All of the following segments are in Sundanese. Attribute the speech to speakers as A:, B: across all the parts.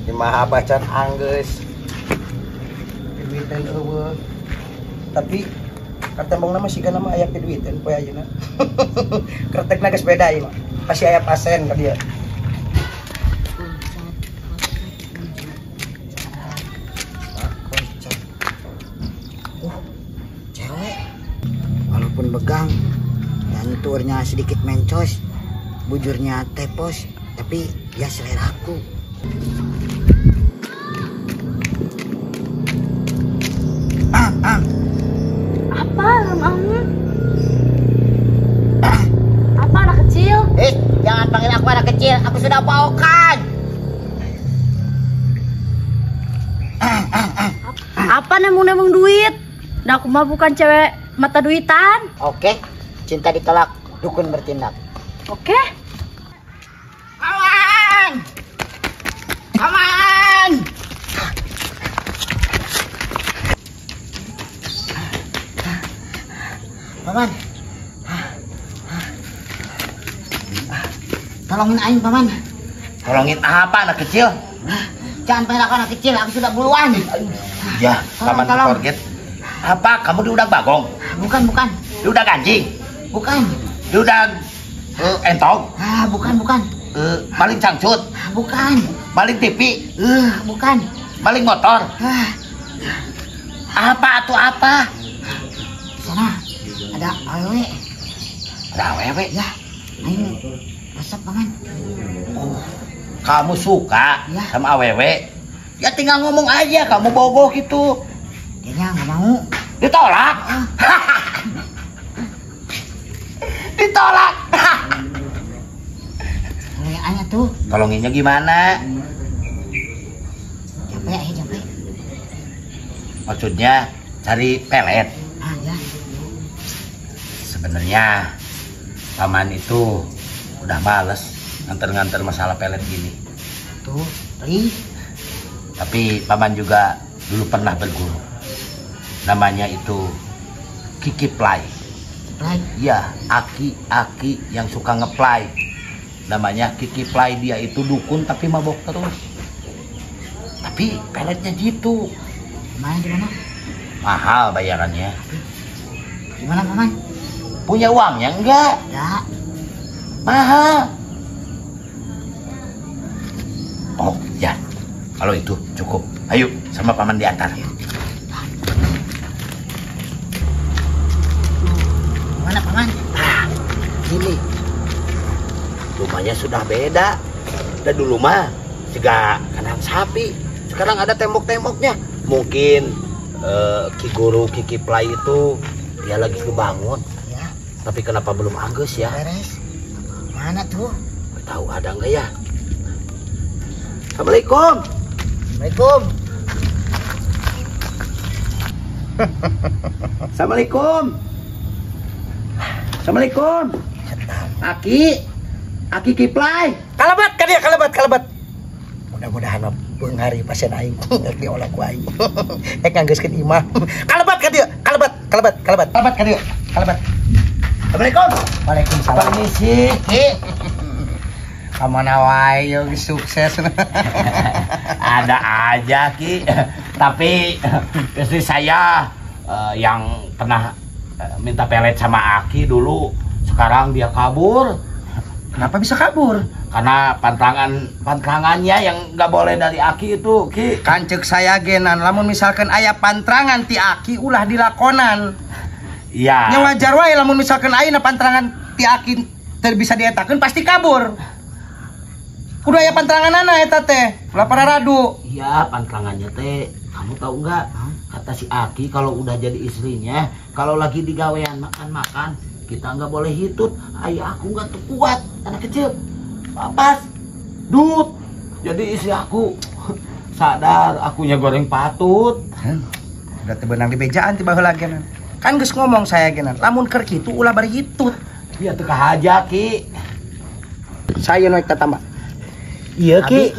A: Imah abacan anggeus. Duitan eueuh. Tapi katembongna mah sigana mah aya piduiteun poe ayeuna. Kretekna geus beda ieu mah. Pasti aya pasen ka dieu.
B: Cewek. Walaupun begang dan turnya sedikit mencos, bujurnya tepos, tapi ya seleraku.
C: Apa, Apa anak kecil?
B: Jangan panggil aku anak kecil, aku sudah paukan.
C: Apa nembung-nembung duit? Nah, aku mah bukan cewek mata duitan.
B: Oke, cinta ditolak, dukun bertindak.
C: Oke.
B: Aman! Aman! Paman. Tolongin aing, Paman.
D: Tolongin apa, anak kecil?
B: Jangan panggil aku anak kecil, aku sudah buluan.
D: Ya, tolong, Paman target. Apa? Kamu diundang bagong?
B: Bukan, bukan.
D: Diundang anjing?
B: Bukan.
D: Diundang entong?
B: Bukan, bukan.
D: Maling cangcut?
B: Bukan.
D: Maling TV?
B: Bukan.
D: Maling motor? Apa atau apa?
B: Sana ada awewe.
D: Ada awewe?
B: Ya, aing resep, Paman.
D: Oh, kamu suka
B: ya
D: sama awewe? Ya tinggal ngomong aja, kamu bogoh gitu.
B: Kayaknya nggak mau.
D: Ditolak. Ditolak.
B: Tolongin aja tuh.
D: Tolonginnya gimana?
B: Capek, ya capek.
D: Maksudnya cari pelet.
B: Ya.
D: Sebenarnya paman itu udah males nganter-nganter masalah pelet gini.
B: Tuh, please.
D: Tapi paman juga dulu pernah berguru. Namanya itu Kiki Play.
B: Play?
D: Ya, aki-aki yang suka ngeplay. Namanya Kiki Play, dia itu dukun tapi mabok terus. Tapi peletnya gitu.
B: Gimana, gimana?
D: Mahal bayarannya.
B: Gimana, Paman?
D: Punya uangnya enggak?
B: Enggak.
D: Mahal. Oh, ya. Kalau itu cukup. Ayo sama paman diantar.
B: Mana paman?
D: Ini. Rumahnya sudah beda. Dan dulu mah juga kandang sapi. Sekarang ada tembok-temboknya. Mungkin Ki Guru Kiki Play itu dia lagi kebangun.
B: Ya.
D: Tapi kenapa belum angges ya?
B: Beres. Mana tuh?
D: Tahu ada enggak ya? Assalamualaikum.
B: Assalamualaikum.
D: Assalamualaikum. Assalamualaikum. Aki, Aki Kiplay.
A: Kalebat ka dia, kalebat, kalebat. Mudah-mudahan beunghari pasien aing rek diolah ku aing. Rek nganggeuskeun imah. Kalebat ka dia, kalebat, kalebat, kalebat. Kalebat ka dia, kalebat.
D: Assalamualaikum.
A: Waalaikumsalam.
D: Permisi, Ki.
A: Kamana wae yo sukses.
D: Ada aja, Ki. Tapi istri saya yang pernah minta pelet sama Aki dulu, sekarang dia kabur.
A: Kenapa bisa kabur?
D: Karena pantrangannya yang nggak boleh dari Aki itu, Ki.
A: Kancek saya genan, lamun misalkan aya pantrangan ti Aki ulah dilakonan.
D: Iya.
A: Nya wajar wae lamun misalkan ayeuna pantrangan ti Aki teu bisa dietakeun pasti kabur. Kudu aya pantranganana eta teh, ulah pararadu.
D: Iya, pantrangannya teh, kamu tahu nggak? Kata si Aki kalau udah jadi istrinya, kalau lagi digawean makan-makan, kita nggak boleh hitut. Ayah aku nggak tuh kuat, anak kecil. Papas, dut. Jadi istri aku sadar akunya goreng patut.
A: Udah tebenang di bejaan tiba heula genan. Kan geus ngomong saya genan, lamun keur kitu ulah bari hitut.
D: Iya teu kahaja, Ki.
A: Saya nu tatamba.
D: Iya, Ki.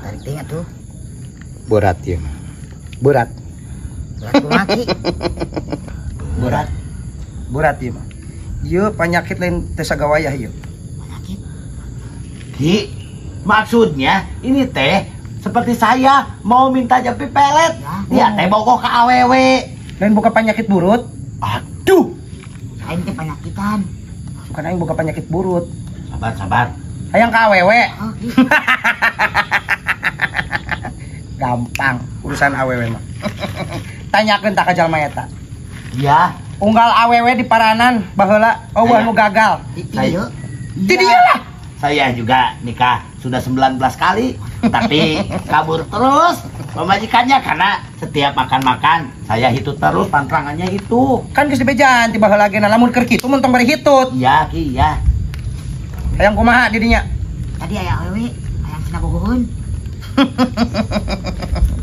B: Tarik tengah tuh.
A: Berat ya. Berat.
B: Berat kumaha, Ki?
A: Berat. Berat ya mah. Ieu penyakit lain teu sagawayah ieu.
B: Penyakit?
D: Ki, maksudnya ini teh seperti saya mau minta jampi pelet. Ya, teh bogoh ka awewe.
A: Lain buka penyakit burut.
D: Aduh.
B: Aing teh penyakitan.
A: Bukan aing buka penyakit burut.
D: Sabar, sabar.
A: Hayang ka awewe.
B: Oh,
A: gampang urusan awewe mah. Tanyakeun tak ka jalma eta.
D: Iya.
A: Unggal awewe di paranan baheula eueuh nu gagal.
D: Saya.
A: Ti dieu lah.
D: Saya juga nikah sudah 19 kali, tapi kabur terus pemajikannya karena setiap makan-makan saya hitut terus pantrangannya itu.
A: Kan geus dibejan ti baheula ge lamun keur kitu mun tong bari hitut.
D: Iya, Ki, iya.
A: Hayang kumaha di dinya?
B: Tadi aya awewe, hayang cenah bogoheun.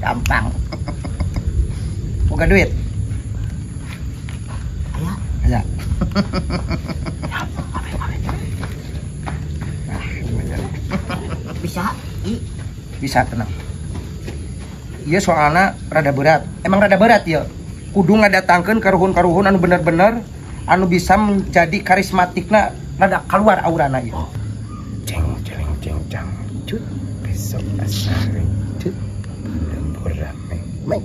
A: Gampang. Boga duit.
B: Aya.
A: Aya.
B: Bisa, I.
A: Bisa, tenang. Iya soalnya rada berat. Emang rada berat ya. Kudu ngadatangkeun karuhun-karuhun anu bener-bener anu bisa menjadi karismatikna rada keluar aurana ieu.
D: Oh.
A: Ceng celeng ceng cang cut besok asar cut lembur rame. Mei.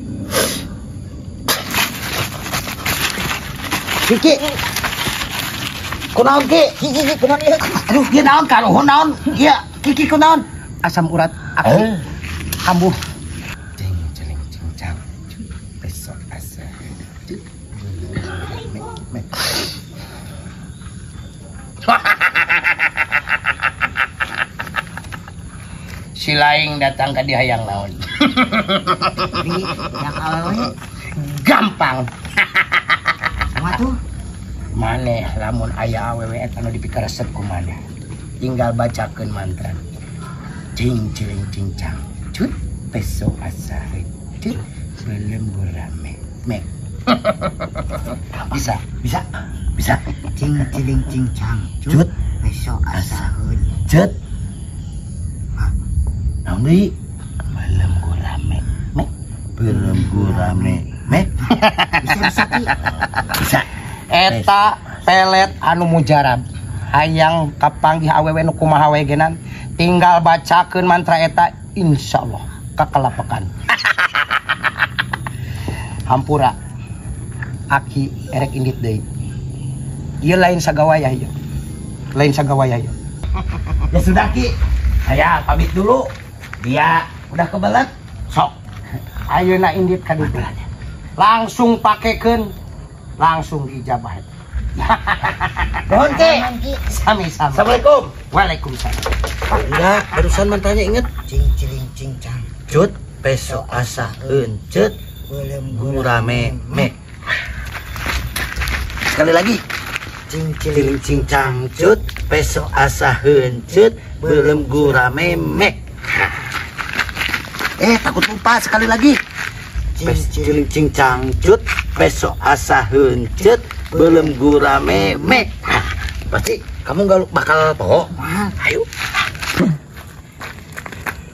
D: Kiki. Kunaon Ki?
B: Kiki kunaon ieu?
D: Aduh, ieu naon karuhun naon? Ieu Kiki kunaon?
A: Asam urat aki kambuh. Ceng celeng ceng cang cut besok asar cut lembur rame. Si laing datang ke dia hayang naon.
B: Yang awewe
A: gampang.
B: Sama tuh.
A: Maneh lamun aya awewe eta nu dipikaresep ku maneh. Tinggal bacakeun mantra. Cing ciling cincang cut peso asare cut belembur rame. Mek. Bisa,
D: bisa, bisa.
B: Cing ciling cincang cut peso asaheun
D: cut. Naon deui?
A: Belembur rame. Mek.
D: Belembur rame. Mek.
B: Bisa, bisa, Ki.
D: Bisa.
A: Eta pelet anu mujarab. Hayang kapanggih awewe nu kumaha we genan, tinggal bacakeun mantra eta insyaallah kakelapekan. Hampura. Aki erek indit deui. Ieu lain sagawayah ieu. Lain sagawayah ieu.
D: Ya sudah Ki, saya pamit dulu. Dia udah kebelet. Sok.
A: Ayeuna indit ka ditu. Langsung pakekeun, langsung diijabah.
D: Nuhun Ki.
A: Sami-sami.
D: Assalamualaikum.
A: Waalaikumsalam.
D: Enggak, barusan mantranya inget.
B: Cing ciling cincang
D: cut peso asa encut gurame mek. Sekali lagi.
B: Cing
D: ciling cincang cut peso asa encut belum gurame mek. Takut lupa sekali lagi.
B: Cing
D: ciling cincang cut peso asa encut belum gurame mek. Pasti kamu nggak bakal poho. Ayo.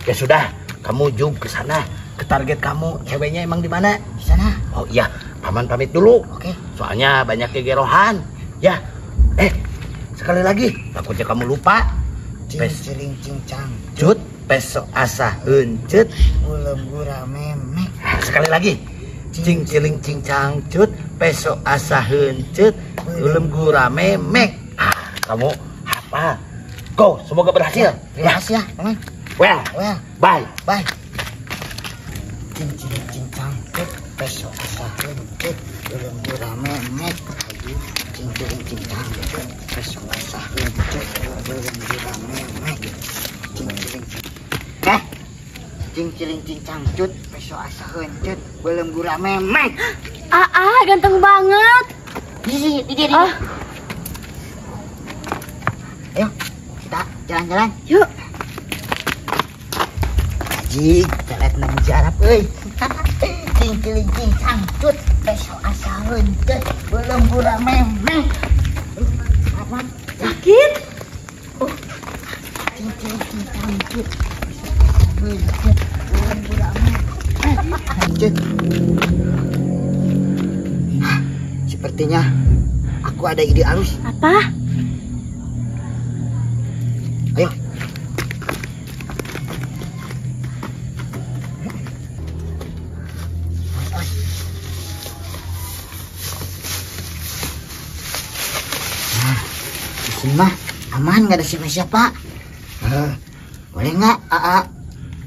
D: Ya sudah, kamu jum ke sana, ke target kamu. Ceweknya emang di mana?
B: Di sana.
D: Oh iya, paman pamit dulu.
B: Oke.
D: Soalnya banyak kegerohan. Ya. Sekali lagi, takutnya kamu lupa.
B: Cing ciling cincang
D: cut peso asa encut
B: belum gurame mek.
D: Sekali lagi. Cing ciling cincang cut peso asa encut belum gurame mek. Kamu hafal. Go, semoga berhasil.
B: Terima kasih ya, paman.
D: Well,
B: well,
D: bye.
B: Bye. Cing ciling cincang cut peso asa encut belum gurame mek. Cing ciling cincang cut peso asa encut belum gurame mek. Cing ciling cing ciling cincang cut peso asa encut belum gurame mek.
C: Ganteng banget.
B: Di di. Ayo, kita jalan-jalan.
C: Yuk.
B: Jig, pelet na mujarab euy. Cing ciling cincang cut peso asa encut belum gurame mek. Apa?
C: Sakit?
B: Oh. Cing ciling cincang cut peso asa encut belum gurame mek. Sepertinya Aku ada ide halus.
C: Apa?
B: Ayo. Nah, di sini mah aman, nggak ada siapa-siapa. Boleh nggak, AA?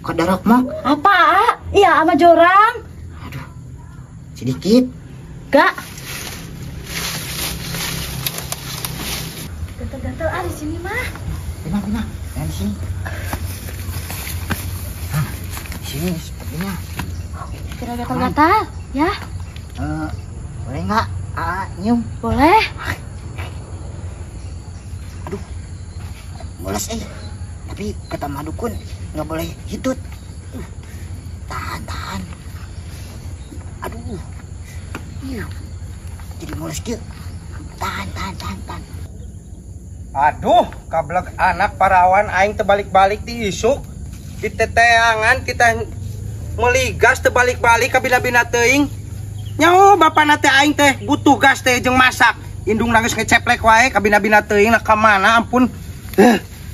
B: Kodorok mok?
C: Apa, AA? Iya, sama jorang.
B: Aduh, sedikit.
C: Gak. Gatel-gatel ah di sini mah.
B: Pindah, jangan di sini. Nah, di sini sepertinya.
C: Tidak gatal-gatal, ya?
B: Boleh nggak, AA nyium?
C: Boleh.
B: Aduh, mules eh. Tapi kata madukun nggak boleh hitut. Tahan. Aduh, jadi mules kieu. Tahan.
A: Aduh, kablek anak parawan aing terbalik-balik di isuk. Di teteangan kita meligas terbalik-balik kabina-bina teuing. Nyaho bapana teh aing teh butuh gas teh jeung masak. Indung nangis ngeceplek wae kabina-bina teuing lah ka mana ampun.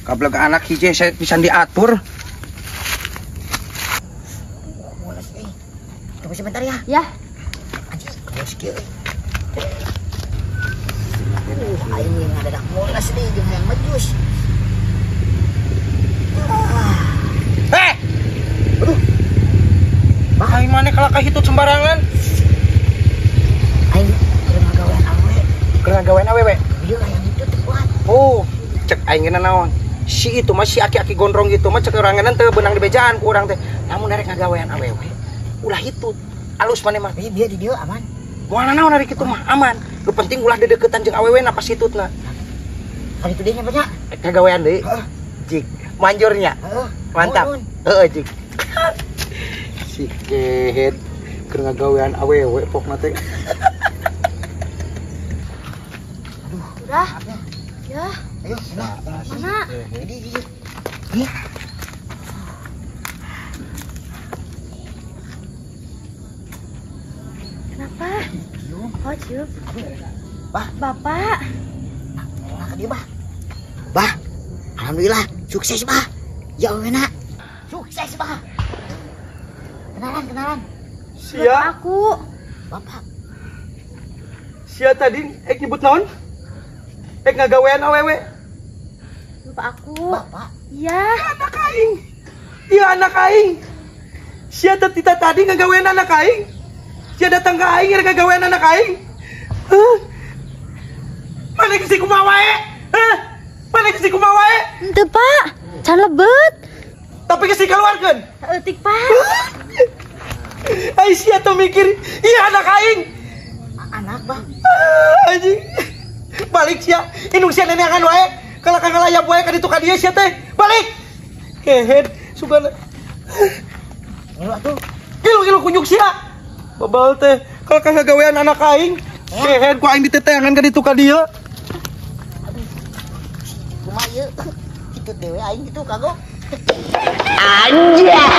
A: Kablek anak hiji saya bisa diatur.
B: Mules euy. Tunggu sebentar ya.
C: Ya.
B: Anjing, mules kieu. Aing yang ada dak mules deui jeung hayang mejus.
A: Heh. Aduh. Bah, aing maneh kalakah hitut sembarangan.
B: Aing keur ngagawean awewe.
A: Keur ngagawean awewe?
B: Ieu hayang hitut teu kuat.
A: Oh, cek aing geuna naon? Si itu mah si aki-aki gondrong gitu mah cek orangeun teu beunang di bejaan ku urang teh. Lamun rek ngagawean awewe, ulah hitut. Alus maneh mah.
B: Bieu di dieu aman.
A: Moal naon ari kitu mah aman. Nu penting ulah dedeukeutan jeung awewe na pas hitutna.
B: Hari itu deui nya banyak.
A: Kagawean deui. Jik, manjurnya. Mantap. Heeh, jik. Si kehet keur ngagawean awewe pokna teh.
B: Aduh,
C: udah. Ya.
B: Ayo,
C: mana?
B: Ini. Ini.
C: Kenapa?
B: Cium.
C: Oh, cium.
B: Bah.
C: Bapak.
B: Nah, ke dia, Bah. Bah. Alhamdulillah, sukses, Bah. Ya, enak. Sukses, Bah. Kenalan.
A: Sia.
C: Aku.
B: Bapak.
A: Sia tadi ek nyebut naon? Ek ngagawean awewe.
C: Bapak aku.
B: Bapak.
C: Iya.
A: Anak aing. Iya anak aing. Sia tadi ngagawean anak aing. Sia datang ke aing rek ngagawean anak aing. Hah? Mana geus kumaha wae? Hah? Mana geus kumaha wae?
C: Henteu, Pak. Can lebet.
A: Tapi geus dikeluarkeun.
C: Eutik, Pak.
A: Ai sia tuh mikir, iya anak aing.
B: Anak, Bang.
A: Anjing. Balik sia, indung sia neneangan wae. Kalakah ngalayap wae ka ditu ka dieu sia teh. Balik. Kehed, sugan.
B: Ngilu atuh.
A: Ngilu kunyuk sia. Babal teh, kalakah ngagawean anak aing. Kehed ku aing diteteangan ka ditu ka dieu.
B: Aduh. Kumaha ieu? Kitu dewe aing kitu kagok.
D: Anjay.